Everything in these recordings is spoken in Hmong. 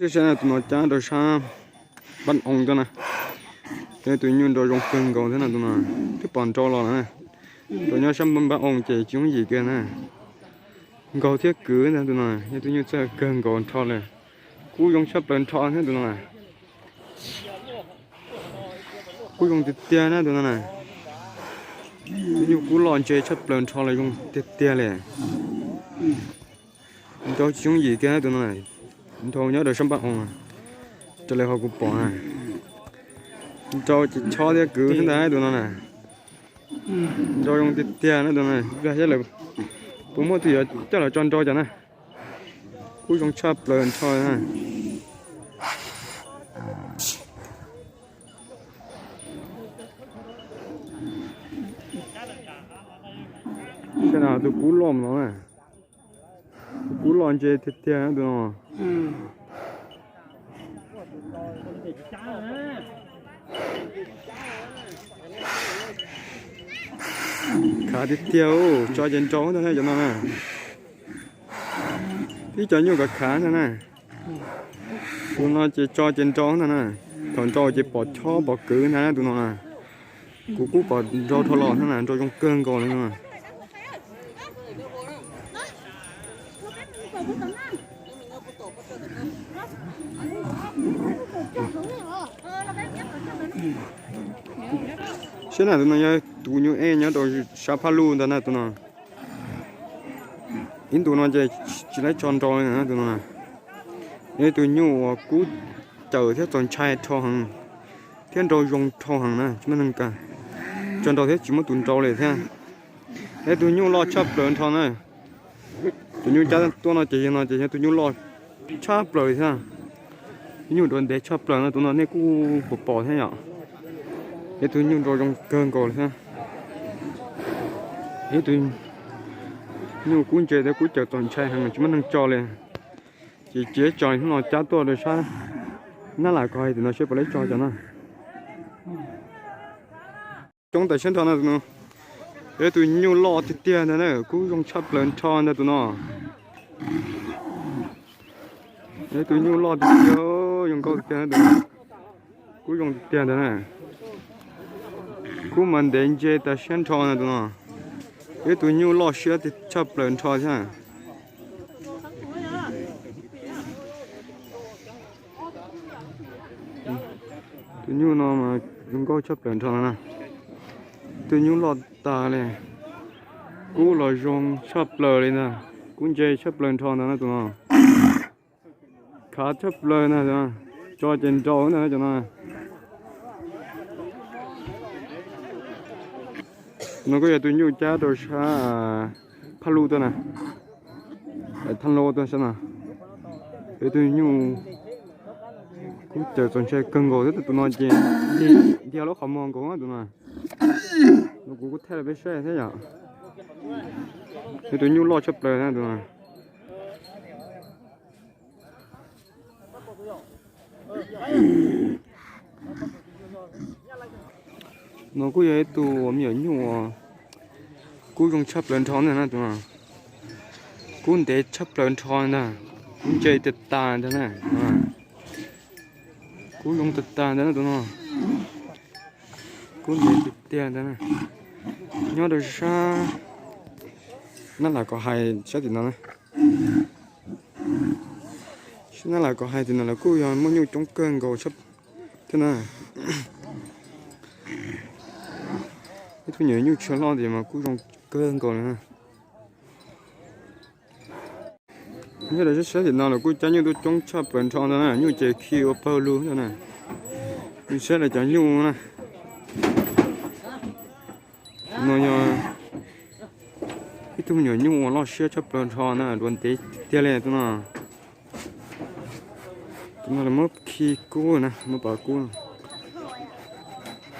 Saib na, tus no cab rau sab npab oo tuaj na. Yog tus nyuj nrau zoo kawg nkaus thiab na tus no. Twb pom nrau los na. Rau nyob sab npab oo ces tsis yooj yim kiag na. Nkaus thiab kwv ntag tus no, yog tus nyuj txawj kawg nkaus nrho lawm. Kub zoo tshaj plaws nrho thiab tus no na. Kub zoo tiag tiag na tus no na. Tus nyuj kub loj ntse tshaj plaws nrho los zoo tiag tiag li. Nrau tsis yooj yim kiag na tus no na. Nrau nyob rau sab npab oo, raws li qhov kuv pom na. Nrau ces chob thiab kwv thiab ntag tus no na. Nrau zoo tiag tiag na tus no, ib pliag thiab lawm puas muaj tus yuav coj los tso nrau cov na. Kub zoo tshaj plaws nrho na. Saib na, tus kub loj no na. Tus kub loj ntse tiag tiag na tus no. Khav tiag tiag, tso ces nrau ntag na cov no na. Ib co nyuj khav khav ntag na. Tus no ces tso ces nrau ntag na. Thaum nrau ces pom chob pom kwv ntag na tus no na. Kuv kuj pom nrau dhau los ntag na, nrau zoo kawg nkaus li no. Saib na, tus no yog tus nyuj ej nyob rau sab phaj luj ntag na tus no. Ib ntus no ces tsis laib tso nrau li na tus no. Yog tus nyuj uas kub cawm thiab txaus ntshai rho heev, thiab nrau zoo rho heev na, tsis muaj neeg ka tso nrau thiab tsis muaj tus nrau li thiab. Yog tus nyuj loj tshaj plaws nrho na. Tus nyuj cab tuaj no ces yog no ces yog tus nyuj loj tshaj plaws li thiab. Tus nyuj dua ntev tshaj plaws no tus no nej kuj puas pom thiab yom. Yog tus nyuj nrau zoo kawg nkaus li thiab. Yog tus nyuj kub ntse thiab kub cawm txaus ntshai heev tsis muaj neeg tso li. Ces cia tso hnub no cab tuaj rau sab Nab Las Kos Hais tim no seb puas laib tso cov no. Coob tas siab nrho na tus no. Yog tus nyuj loj tiag tiag ntag na, kub zoo tshaj plaws nrho ntag tus no. Yog tus nyuj loj tiag tiag, zoo nkauj tiag tiag tus no. Kub zoo tiag tiag ntag na. Kub mas ntev ntse tas siab nrho na tus no. Yog tus nyuj loj siab tshaj plaws nrho thiab. Tus nyuj no mas zoo nkauj tshaj plaws nrho no na. Tus nyuj loj tas li. Kub los zoo tshaj plaws li ntag. Kub ntse tshaj plaws nrho ntag na tus no. Khav tshaj plaws na, tso ces nrau ntag cov no. No kuj yog tus nyuj cab rau sab Phaj Luj tuaj na, Thaj Lauj tuaj sab no. Yog tus nyuj kub cawm txaus ntshai kawg nkaus thiab tus no ces ntiag lub qhov muag nkaus tus no. Kuv kuj thaij rau peb saib thiab yom. Yog tus nyuj loj tshaj plaws na tus no. No kuj yog ib tug me nyuam nyuj uas kub zoo tshaj plaws nrho ntag na tus no. Kub ntev tshaj plaws nrho ntag, kub ntse tiag tas ntag na. Kub zoo tiag tas ntag na tus no. Kub ntev tiag tiag ntag na. Nyob rau sab Nab Las Kos Hais sab tim no na. Sab Nab Las Kos Hais tim no los kuj yog muaj nyuj coob kawg nkaus thiab na. Ib tug nyuam nyuj tshua loj tias mas kuj zoo kawg nkaus li na. Nyob rau sab tim no los kuj cab nyuj tuaj coob tshaj plaws nrho ntag na, nyuj ces khi ua pawg lug ntag na. Saib lawv cov nyuj na. No yog ib tug me nyuam nyuj uas loj siab tshaj plaws nrho na, dua ntev tiag li tus no. Tus no lawv muab khi kub na, muab pov kub.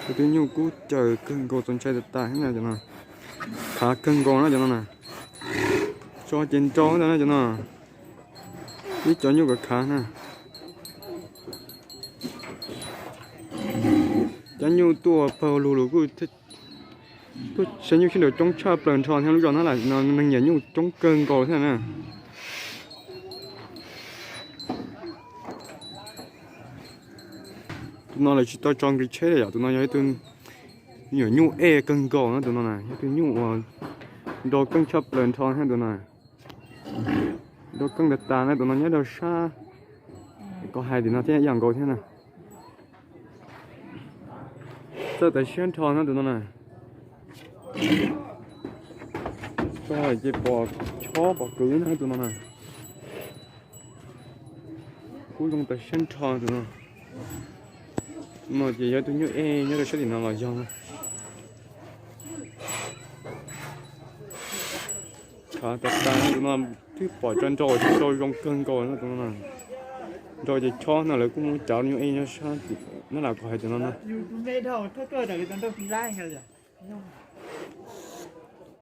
Tus nyuj kub cawm kawg nkaus txaus ntshai tas tas thiab na cov no. Khav kawg nkaus na cov no na. Tso ces nrau ntag na cov no. Ib cov nyuj khav khav na. Cab nyuj tuaj pawg lug lug kuj tuaj saib nyuj sib nraus coob tshaj plaws nrho thiab, lub zos Nab Las no neeg nyiam nyuj coob kawg nkaus thiab na. Tus no lawv tsis tau tso nqi tsheb li yom, tus no yog ib tug me nyuam nyuj ej kawg nkaus na, tus no na yog tus nyuj uas nrau keej tshaj plaws nrho thiab tus no. Nrau keej tas tas na, tus no nyob rau sab, koj hais tim no thiab ib yam nkaus thiab na. Txawj tas siab nrho na tus no na. Tso ces pom chob pom kwv na tus no na. Kub zoo tas siab nrho tus no. Tus no ces yog tus nyuj ej nyob rau sab tim no los yog. Khav tas tas tus no, twb pom tso nrau, tso zoo kawg nkaus no tus no. Nrau ces chob no lawv kuj muab cov nyuj ej nyob sab tim no los koj hais tus no na.